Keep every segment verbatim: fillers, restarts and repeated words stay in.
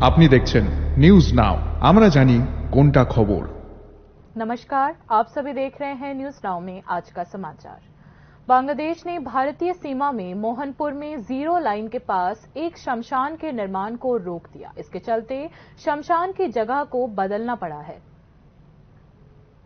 আপনি দেখছেন news now. আমরা জানি কোনটা খবর। नमस्कार, आप सभी देख रहे हैं न्यूज नाउ में आज का समाचार। बांग्लादेश ने भारतीय सीमा में मोहनपुर में जीरो लाइन के पास एक शमशान के निर्माण को रोक दिया। इसके चलते शमशान की जगह को बदलना पड़ा है।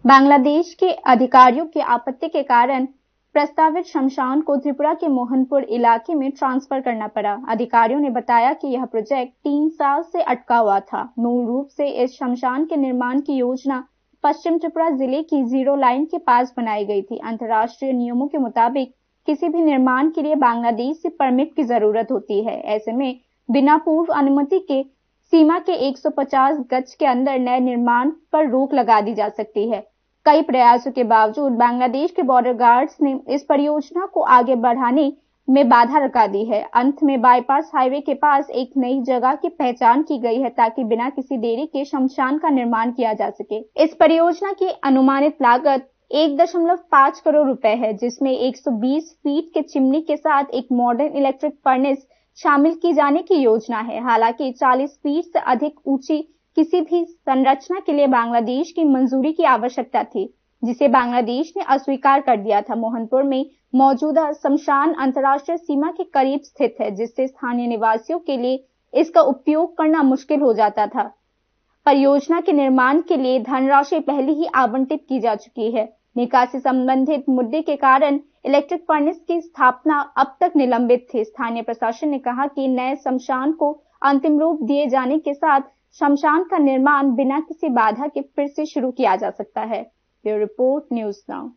बांग्लादेश के अधिकारियों की आपत्ति के कारण प्रस्तावित शमशान को त्रिपुरा के मोहनपुर इलाके में ट्रांसफर करना पड़ा। अधिकारियों ने बताया कि यह प्रोजेक्ट तीन साल से अटका हुआ था। मूल रूप से इस शमशान के निर्माण की योजना पश्चिम त्रिपुरा जिले की जीरो लाइन के पास बनाई गई थी। अंतर्राष्ट्रीय नियमों के मुताबिक किसी भी निर्माण के लिए बांग्लादेश से परमिट की जरूरत होती है। ऐसे में बिना पूर्व अनुमति के सीमा के एक सौ पचास गज के अंदर नए निर्माण पर रोक लगा दी जा सकती है। कई प्रयासों के बावजूद बांग्लादेश के बॉर्डर गार्ड्स ने इस परियोजना को आगे बढ़ाने में बाधा लगा दी है। अंत में बाईपास हाईवे के पास एक नई जगह की पहचान की गई है, ताकि बिना किसी देरी के शमशान का निर्माण किया जा सके। इस परियोजना की अनुमानित लागत एक दशमलव पाँच करोड़ रुपए है, जिसमें एक सौ बीस फीट के चिमनी के साथ एक मॉडर्न इलेक्ट्रिक फर्नेस शामिल की जाने की योजना है। हालांकि चालीस फीट से अधिक ऊंची किसी भी संरचना के लिए बांग्लादेश की मंजूरी की आवश्यकता थी, जिसे बांग्लादेश ने अस्वीकार कर दिया था। मोहनपुर में मौजूदा शमशान अंतर्राष्ट्रीय सीमा के करीब स्थित है, जिससे स्थानीय निवासियों के लिए इसका उपयोग करना मुश्किल हो जाता था। परियोजना के निर्माण के लिए धनराशि पहले ही आवंटित की जा चुकी है। निकासी संबंधित मुद्दे के कारण इलेक्ट्रिक फर्नेस की स्थापना अब तक निलंबित थी। स्थानीय प्रशासन ने कहा कि नए शमशान को अंतिम रूप दिए जाने के साथ शमशान का निर्माण बिना किसी बाधा के फिर से शुरू किया जा सकता है। Bureau report, news now.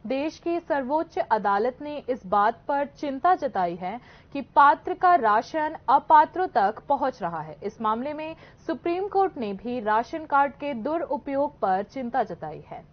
देश की सर्वोच्च अदालत ने इस बात पर चिंता जताई है कि पात्र का राशन अपात्रों तक पहुंच रहा है। इस मामले में सुप्रीम कोर्ट ने भी राशन कार्ड के दुरुपयोग पर चिंता जताई है।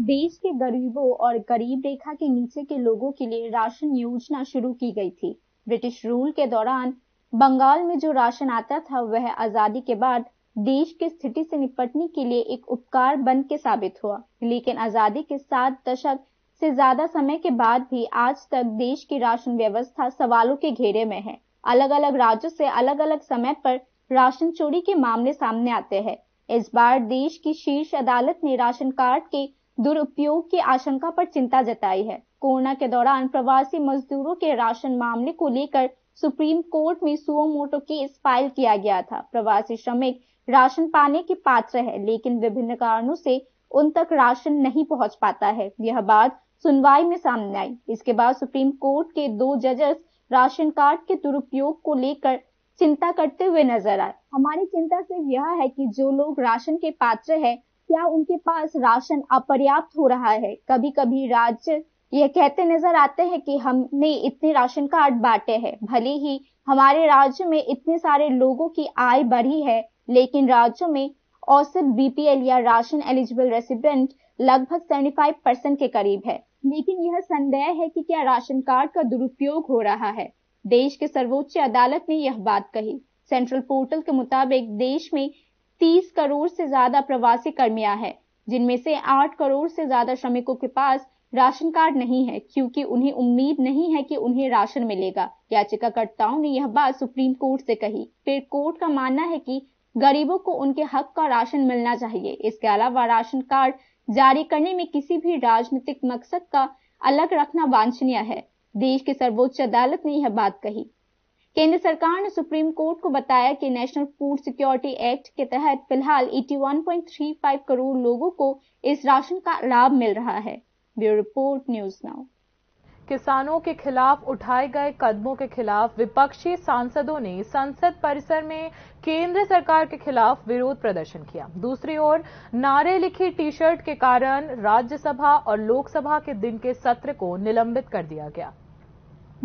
देश के गरीबों और गरीब रेखा के नीचे के लोगों के लिए राशन योजना शुरू की गई थी। ब्रिटिश रूल के दौरान बंगाल में जो राशन आता था, वह आजादी के बाद देश की स्थिति से निपटने के लिए एक उपकार बन के साबित हुआ। लेकिन आजादी के सात दशक से ज्यादा समय के बाद भी आज तक देश की राशन व्यवस्था सवालों के घेरे में है। अलग-अलग राज्यों से अलग-अलग समय पर राशन चोरी के मामले सामने आते हैं। इस बार देश की शीर्ष अदालत ने राशन कार्ड के दुरुपयोग की आशंका पर चिंता जताई है। कोरोना के दौरान प्रवासी मजदूरों के राशन मामले को लेकर सुप्रीम कोर्ट में सुओ मोटो केस फाइल किया गया था। प्रवासी श्रमिक राशन पाने के पात्र है, लेकिन विभिन्न कारणों से उन तक राशन नहीं पहुंच पाता है। यह बात सुनवाई में सामने आई। इसके बाद सुप्रीम कोर्ट के दो जजेस राशन कार्ड के दुरुपयोग को लेकर चिंता करते हुए नजर आए। हमारी चिंता सिर्फ यह है कि जो लोग राशन के पात्र हैं, क्या उनके पास राशन अपर्याप्त हो रहा है। कभी-कभी राज्य यह कहते नजर आते हैं कि हमने इतने राशन कार्ड बांटे हैं। भले ही हमारे राज्य में इतने सारे लोगों की आय बढ़ी है, लेकिन राज्यों में औसत बीपीएल या राशन एलिजिबल रेसिपिएंट लगभग सेवेंटी फाइव परसेंट के करीब है। लेकिन यह संदेह है कि क्या राशन कार्ड का दुरुपयोग हो रहा है। देश के सर्वोच्च अदालत ने यह बात कही। सेंट्रल पोर्टल के मुताबिक देश में तीस करोड़ से ज्यादा प्रवासी कर्मियां हैं, जिनमें से आठ करोड़ से ज्यादा श्रमिकों के पास राशन कार्ड नहीं है, क्योंकि उन्हें उम्मीद नहीं है कि उन्हें राशन मिलेगा। याचिकाकर्ताओं ने यह बात सुप्रीम कोर्ट से कही। फिर कोर्ट का मानना है कि गरीबों को उनके हक का राशन मिलना चाहिए। इसके अलावा राशन कार्ड जारी करने में किसी भी राजनीतिक मकसद का अलग रखना वांछनीय है। देश की सर्वोच्च अदालत ने यह बात कही। केंद्र सरकार ने सुप्रीम कोर्ट को बताया कि नेशनल फूड सिक्योरिटी एक्ट के तहत फिलहाल इक्यासी पॉइंट तीन पाँच करोड़ लोगों को इस राशन का लाभ मिल रहा है। Bureau report, news now. किसानों के खिलाफ उठाए गए कदमों के खिलाफ विपक्षी सांसदों ने संसद परिसर में केंद्र सरकार के खिलाफ विरोध प्रदर्शन किया। दूसरी ओर, नारे लिखी टी शर्ट के कारण राज्यसभा और लोकसभा के दिन के सत्र को निलंबित कर दिया गया।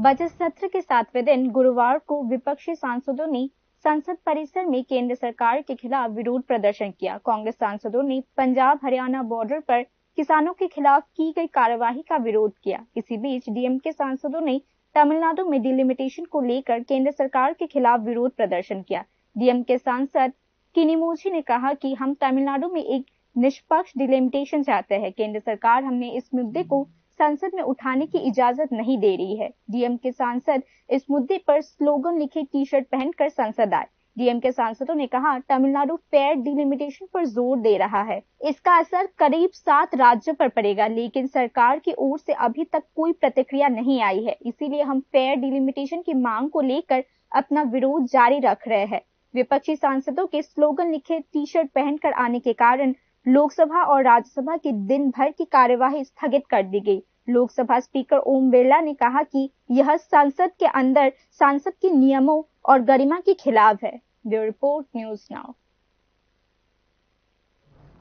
बजट सत्र के सातवें दिन गुरुवार को विपक्षी सांसदों ने संसद परिसर में केंद्र सरकार के खिलाफ विरोध प्रदर्शन किया। कांग्रेस सांसदों ने पंजाब हरियाणा बॉर्डर पर किसानों के खिलाफ की गई कार्यवाही का विरोध किया। इसी बीच डीएमके सांसदों ने तमिलनाडु में डिलिमिटेशन को लेकर केंद्र सरकार के खिलाफ विरोध प्रदर्शन किया। डीएमके सांसद किनिमोझी ने कहा कि हम तमिलनाडु में एक निष्पक्ष डिलिमिटेशन चाहते हैं। केंद्र सरकार हमने इस मुद्दे को संसद में उठाने की इजाजत नहीं दे रही है। डीएमके सांसद इस मुद्दे पर स्लोगन लिखे टी शर्ट पहनकर संसद आए। डीएमके सांसदों ने कहा, तमिलनाडु फेयर डिलिमिटेशन पर जोर दे रहा है, इसका असर करीब सात राज्यों पर पड़ेगा, लेकिन सरकार की ओर से अभी तक कोई प्रतिक्रिया नहीं आई है, इसीलिए हम फेयर डिलिमिटेशन की मांग को लेकर अपना विरोध जारी रख रहे हैं। विपक्षी सांसदों के स्लोगन लिखे टी शर्ट पहनकर आने के कारण लोकसभा और राज्यसभा की दिन भर की कार्यवाही स्थगित कर दी गई। लोकसभा स्पीकर ओम बिरला ने कहा कि यह संसद के अंदर सांसद के नियमों और गरिमा के खिलाफ है। Bureau report, news now.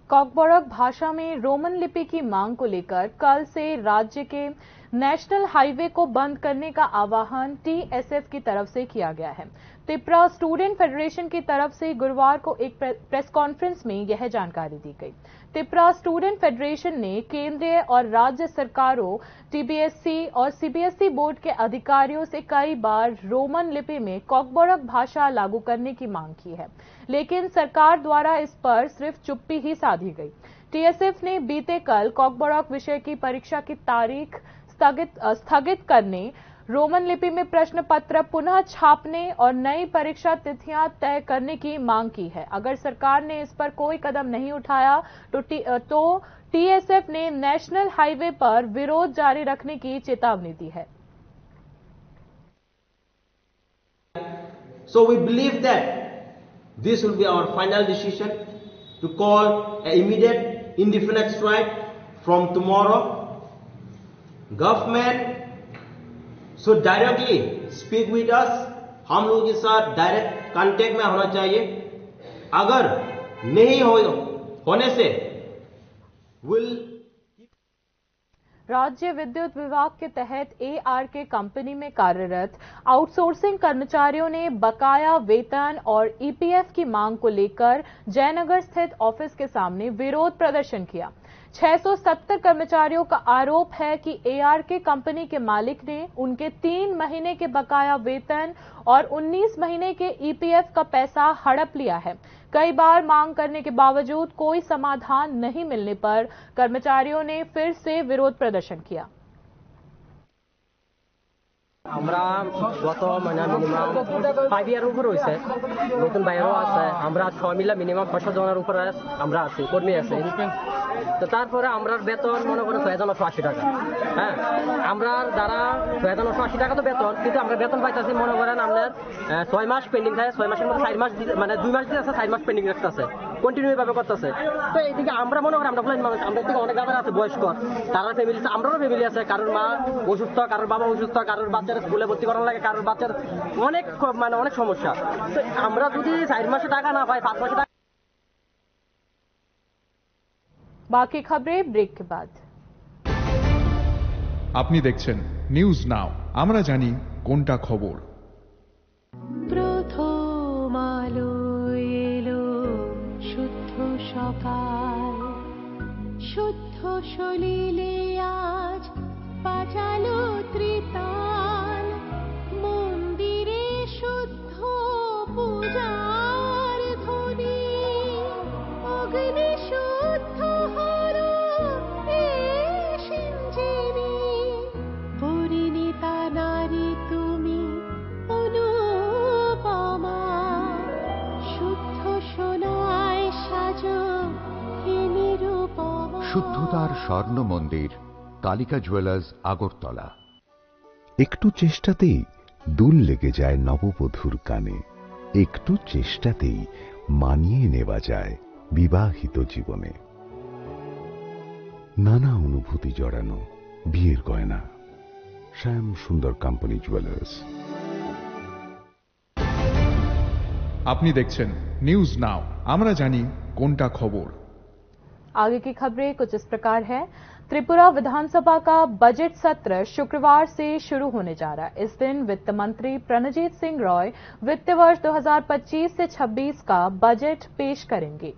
कॉकबोरोक भाषा में रोमन लिपि की मांग को लेकर कल से राज्य के नेशनल हाईवे को बंद करने का आह्वान टीएसएफ की तरफ से किया गया है। तिप्रा स्टूडेंट फेडरेशन की तरफ से गुरुवार को एक प्रे-, प्रेस कॉन्फ्रेंस में यह जानकारी दी गई। तिप्रा स्टूडेंट फेडरेशन ने केंद्रीय और राज्य सरकारों, टीबीएससी और सीबीएसई बोर्ड के अधिकारियों से कई बार रोमन लिपि में कॉकबोरोक भाषा लागू करने की मांग की है, लेकिन सरकार द्वारा इस पर सिर्फ चुप्पी ही साधी गई। टीएसएफ ने बीते कल कॉकबोरोक विषय की परीक्षा की तारीख स्थगित, अ, स्थगित करने, रोमन लिपि में प्रश्न पत्र पुनः छापने और नई परीक्षा तिथियां तय करने की मांग की है। अगर सरकार ने इस पर कोई कदम नहीं उठाया तो टी-, अ, तो टीएसएफ ने नेशनल हाईवे पर विरोध जारी रखने की चेतावनी दी है। So we believe that this will be our final decision to call an immediate indefinite strike from tomorrow. Government should directly speak with us. हम लोगों के साथ डायरेक्ट कांटेक्ट में होना चाहिए। अगर नहीं हो, होने से will राज्य विद्युत विभाग के तहत एआरके कंपनी में कार्यरत आउटसोर्सिंग कर्मचारियों ने बकाया वेतन और ईपीएफ की मांग को लेकर जयनगर स्थित ऑफिस के सामने विरोध प्रदर्शन किया। छह सौ सत्तर कर्मचारियों का आरोप है कि एआरके कंपनी के मालिक ने उनके तीन महीने के बकाया वेतन और उन्नीस महीने के ईपीएफ का पैसा हड़प लिया है। कई बार मांग करने के बावजूद कोई समाधान नहीं मिलने पर कर्मचारियों ने फिर से विरोध प्रदर्शन किया। আমরা গত মানে মিনিমাম ফাইভ ইয়ার উপরে হয়েছে, নতুন বাইরেও আছে। আমরা সবাই মিলে মিনিমাম ছয়শো জনের উপরে আমরা আছি, কর্মী আছে। তো তারপরে আমরা বেতন মনে করো ছয় হাজার নশো আশি টাকা। হ্যাঁ, আমরা যারা ছয় হাজার নশো আশি টাকা তো বেতন, কিন্তু আমরা বেতন পাইতেছি মনে করেন আপনার ছয় মাস পেন্ডিং থাকে। ছয় মাসের মধ্যে চার মাস মানে দুই মাস দিতে আছে, চার মাস পেন্ডিং রাখতেছে, কন্টিনিউ ভাবে করতেছে। তো এইদিকে আমরা মনে করি আমরা প্লেন মানুষ, আমরা এদিকে অনেক দাদা আছে বয়স্ক, তারা ফ্যামিলি, আমরারও ফ্যামিলি আছে, কারোর মা অসুস্থ, কারোর বাবা অসুস্থ, কারোর বাচ্চারা স্কুলে ভর্তি করানো লাগে, কারোর বাচ্চার অনেক মানে অনেক সমস্যা। তো আমরা যদি চার মাসে টাকা না পাই, পাঁচ মাসে টাকা बाकी खबरें ब्रेक के बाद। আপনি দেখছেন নিউজ নাও, আমরা জানি কোনটা খবর। প্রথম আলো এলো শুদ্ধ সকাল, শুদ্ধ সলিলে আজ বাজালো ত্রিতাল। মন্দিরে শুদ্ধ পূজার ধ্বনি, অগ্নি শুদ্ধ হলো এ সিঞ্জিনী। পরিণীতা নারী তুমি অনুপমা, শুদ্ধ সোনায় সাজো হে নিরুপমা। শুদ্ধতার স্বর্ণ মন্দির, কালিকা জুয়েলার্স, আগরতলা। একটু চেষ্টাতেই দুল লেগে যায় নববধূর কানে, একটু চেষ্টাতেই মানিয়ে নেওয়া যায় বিবাহিত জীবনে। নানা অনুভূতি জড়ানো বিয়ের গয়না। শ্যাম সুন্দর কোম্পানি জুয়েলার্স। আপনি দেখছেন নিউজ নাও, আমরা জানি কোনটা খবর। आगे की खबरें कुछ इस प्रकार है। त्रिपुरा विधानसभा का बजट सत्र शुक्रवार से शुरू होने जा रहा है। इस दिन वित्त मंत्री प्रणजीत सिंह रॉय वित्त वर्ष दो हज़ार पच्चीस से छब्बीस का बजट पेश करेंगे।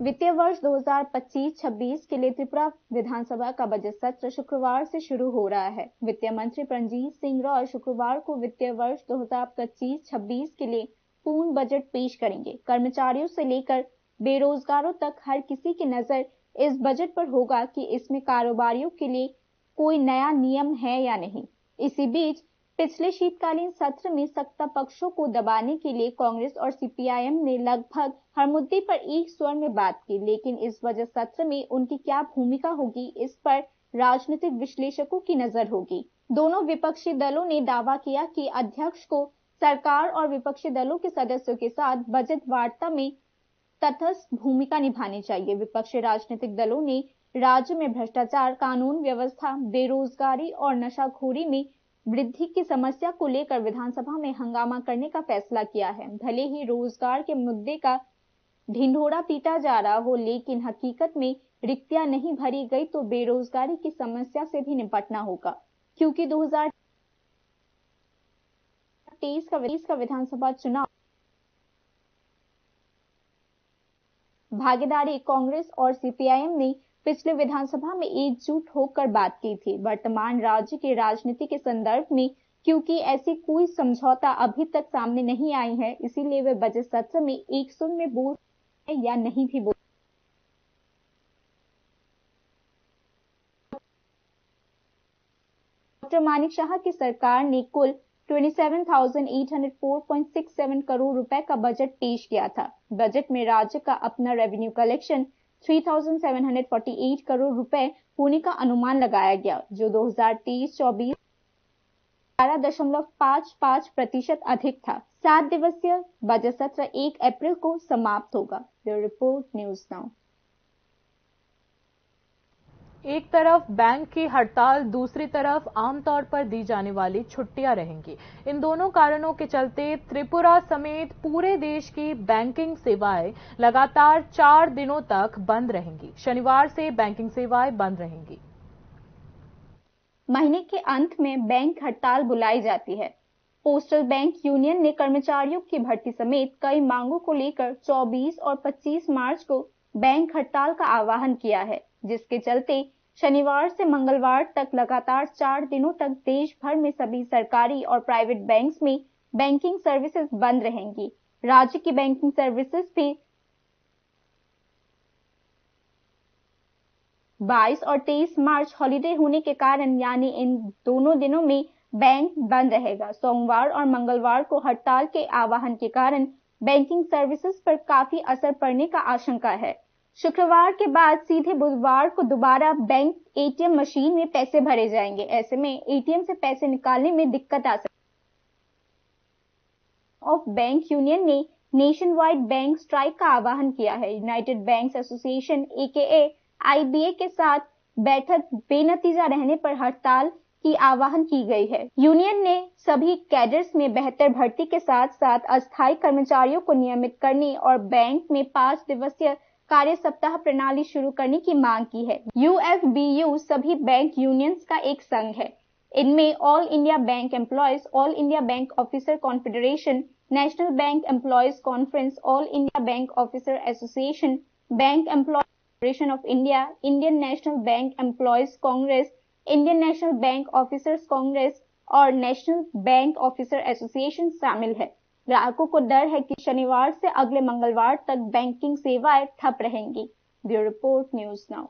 वित्तीय वर्ष दो हज़ार पच्चीस छब्बीस के लिए त्रिपुरा विधानसभा का बजट सत्र शुक्रवार से शुरू हो रहा है। वित्त मंत्री प्रणजीत सिंह रॉय शुक्रवार को वित्तीय वर्ष दो हज़ार पच्चीस छब्बीस के लिए पूर्ण बजट पेश करेंगे। कर्मचारियों से लेकर बेरोजगारों तक हर किसी की नजर इस बजट पर होगा कि इसमें कारोबारियों के लिए कोई नया नियम है या नहीं। इसी बीच पिछले शीतकालीन सत्र में सत्ता पक्षों को दबाने के लिए कांग्रेस और सीपीआईएम ने लगभग हर मुद्दे पर एक स्वर में बात की, लेकिन इस बजट सत्र में उनकी क्या भूमिका होगी, इस पर राजनीतिक विश्लेषकों की नजर होगी। दोनों विपक्षी दलों ने दावा किया कि अध्यक्ष को सरकार और विपक्षी दलों के सदस्यों के साथ बजट वार्ता में तटस्थ भूमिका निभानी चाहिए। विपक्षी राजनीतिक दलों ने राज्य में भ्रष्टाचार, कानून व्यवस्था, बेरोजगारी और नशाखोरी में वृद्धि की समस्या को लेकर विधानसभा में हंगामा करने का फैसला किया है। भले ही रोजगार के मुद्दे का ढिंढोरा पीटा जा रहा हो, लेकिन हकीकत में रिक्तियां नहीं भरी गई तो बेरोजगारी की समस्या से भी निपटना होगा, क्योंकि दो हज़ार तेईस का, तेईस का विधानसभा चुनाव भागीदारी कांग्रेस और सीपीआईएम ने पिछले विधानसभा में एकजुट होकर बात की थी। वर्तमान राज्य की राजनीति के संदर्भ में क्योंकि ऐसी कोई समझौता अभी तक सामने नहीं आई है, इसीलिए वे बजट सत्र में एक सुर में बोल रहे हैं या नहीं भी बोल डॉक्टर मानिक शाह की सरकार ने कुल twenty seven thousand eight hundred four point six seven crore रुपए का बजट पेश किया था। बजट में राज्य का अपना revenue collection three thousand seven hundred forty eight crore रुपए होने का अनुमान लगाया गया, जो दो हज़ार तेईस चौबीस बारह दशमलव पाँच पाँच प्रतिशत अधिक था। सात दिवसीय बजट सत्र एक अप्रैल को समाप्त होगा। Bureau report, news now. एक तरफ बैंक की हड़ताल, दूसरी तरफ आमतौर पर दी जाने वाली छुट्टियां रहेंगी। इन दोनों कारणों के चलते त्रिपुरा समेत पूरे देश की बैंकिंग सेवाएं लगातार चार दिनों तक बंद रहेंगी। शनिवार से बैंकिंग सेवाएं बंद रहेंगी। महीने के अंत में बैंक हड़ताल बुलाई जाती है। पोस्टल बैंक यूनियन ने कर्मचारियों की भर्ती समेत कई मांगों को लेकर चौबीस और पच्चीस मार्च को बैंक हड़ताल का आह्वान किया है, जिसके चलते शनिवार से मंगलवार तक लगातार चार दिनों तक देश भर में सभी सरकारी और प्राइवेट बैंक्स में बैंकिंग सर्विसेज बंद रहेंगी। राज्य की बैंकिंग सर्विसेज भी बाईस और तेईस मार्च हॉलिडे होने के कारण, यानी इन दोनों दिनों में बैंक बंद रहेगा। सोमवार और मंगलवार को हड़ताल के आह्वान के कारण बैंकिंग सर्विसेज पर काफी असर पड़ने का आशंका है। शुक्रवार के बाद सीधे बुधवार को दोबारा बैंक एटीएम मशीन में पैसे भरे जाएंगे। ऐसे में एटीएम से पैसे निकालने में दिक्कत आ सकती है। ऑफ बैंक यूनियन ने नेशन वाइड बैंक स्ट्राइक का आह्वान किया है। यूनाइटेड बैंक्स एसोसिएशन, एकेए आईबीए के साथ बैठक बेनतीजा रहने पर हड़ताल की आह्वान की गई है। यूनियन ने सभी कैडर्स में बेहतर भर्ती के साथ साथ अस्थायी कर्मचारियों को नियमित करने और बैंक में पाँच दिवसीय कार्य सप्ताह प्रणाली शुरू करने की मांग की है। यूएफबीयू सभी बैंक यूनियंस का एक संघ है। इनमें all India bank employees, all India bank officer confederation, national bank employees conference, all India bank officer association, bank employees federation of India, Indian national bank employees Congress, Indian national bank officers Congress और national bank officer association शामिल है। ग्राहकों को डर है कि शनिवार से अगले मंगलवार तक बैंकिंग सेवाएं ठप रहेंगी। Bureau report, news now.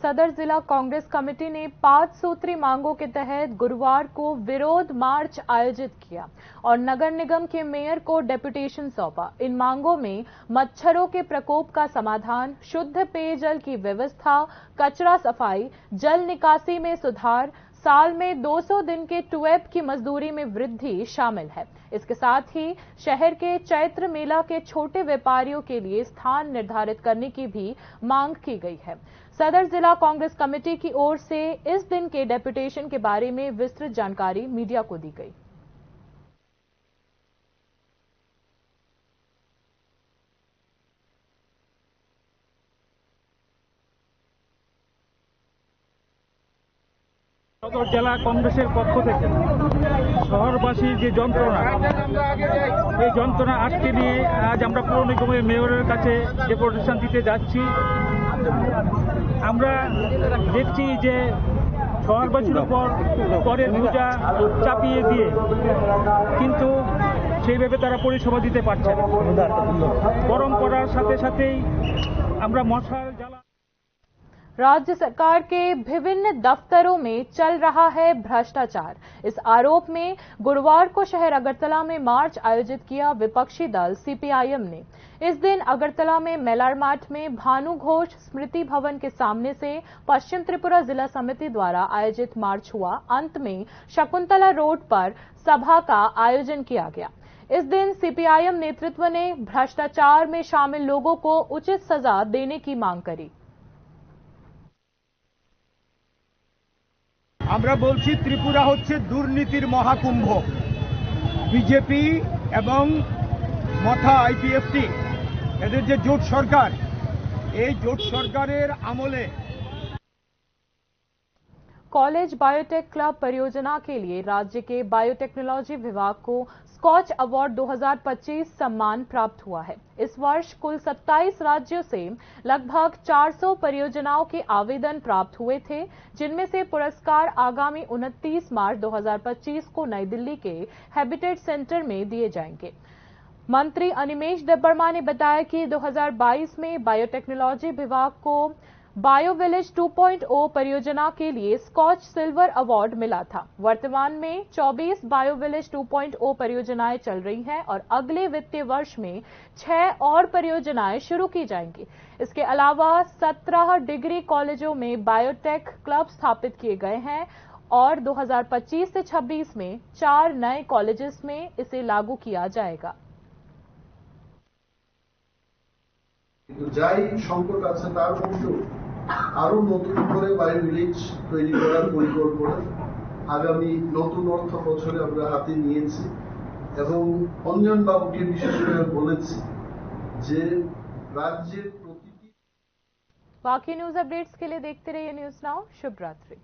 सदर जिला कांग्रेस कमेटी ने पांच सूत्री मांगों के तहत गुरुवार को विरोध मार्च आयोजित किया और नगर निगम के मेयर को डेपुटेशन सौंपा। इन मांगों में मच्छरों के प्रकोप का समाधान, शुद्ध पेयजल की व्यवस्था, कचरा सफाई, जल निकासी में सुधार, साल में दो सौ दिन के टुएप की मजदूरी में वृद्धि शामिल है। इसके साथ ही शहर के चैत्र मेला के छोटे व्यापारियों के लिए स्थान निर्धारित करने की भी मांग की गई है। सदर जिला कांग्रेस कमेटी की ओर से इस दिन के डेपुटेशन के बारे में विस्तृत जानकारी मीडिया को दी गई। সদর জেলা কংগ্রেসের পক্ষ থেকে শহরবাসীর যে যন্ত্রণা, এই যন্ত্রণা আটকে নিয়ে আজ আমরা পৌর নিগমের মেয়রের কাছে ডেপুটেশন দিতে যাচ্ছি। আমরা দেখছি যে শহরবাসীর উপর করের বোঝা চাপিয়ে দিয়ে কিন্তু সেইভাবে তারা পরিষেবা দিতে পারছে না। গরম পড়ার সাথে সাথেই আমরা মশার জ্বালা राज्य सरकार के विभिन्न दफ्तरों में चल रहा है भ्रष्टाचार। इस आरोप में गुरुवार को शहर अगरतला में मार्च आयोजित किया विपक्षी दल सीपीआईएम ने। इस दिन अगरतला में मेलार माठ में भानु घोष स्मृति भवन के सामने से पश्चिम त्रिपुरा जिला समिति द्वारा आयोजित मार्च हुआ। अंत में शकुंतला रोड पर सभा का आयोजन किया गया। इस दिन सीपीआईएम नेतृत्व ने भ्रष्टाचार में शामिल लोगों को उचित सजा देने की मांग करी। আমরা বলছি, ত্রিপুরা হচ্ছে দুর্নীতির মহাকুম্ভ। বিজেপি এবং মথা আইপিএফটি, এদের যে জোট সরকার, এই জোট সরকারের আমলে कॉलेज बायोटेक क्लब परियोजना के लिए राज्य के बायोटेक्नोलॉजी विभाग को स्कॉच अवार्ड दो हज़ार पच्चीस सम्मान प्राप्त हुआ है। इस वर्ष कुल सत्ताईस राज्यों से लगभग चार सौ परियोजनाओं के आवेदन प्राप्त हुए थे, जिनमें से पुरस्कार आगामी उनतीस मार्च दो हज़ार पच्चीस को नई दिल्ली के हैबिटेट सेंटर में दिए जाएंगे। मंत्री अनिमेश देबबर्मा ने बताया कि दो हज़ार बाईस में बायोटेक्नोलॉजी विभाग को bio village two point O परियोजना के लिए स्कॉच सिल्वर अवार्ड मिला था। वर्तमान में चौबीस bio village two point O परियोजनाएं चल रही हैं और अगले वित्तीय वर्ष में छह और परियोजनाएं शुरू की जाएंगी। इसके अलावा सत्रह डिग्री कॉलेजों में बायोटेक क्लब स्थापित किए गए हैं और दो हज़ार पच्चीस से छब्बीस में चार नए कॉलेजेस में इसे लागू किया जाएगा। কিন্তু যাই সংকট আছে, তার মধ্যেও আরো নতুন করে বায়ো ভিলেজ তৈরি করার পরিকল্পনা আগামী নতুন অর্থ বছরে আমরা হাতে নিয়েছি। এবং অঞ্জন বাবুকে বিশেষ করে বলেছি যে রাজ্যের প্রতিটি बाकी न्यूज अपडेट्स के लिए देखते रहिए न्यूज नाउ। शुभ रात्रि।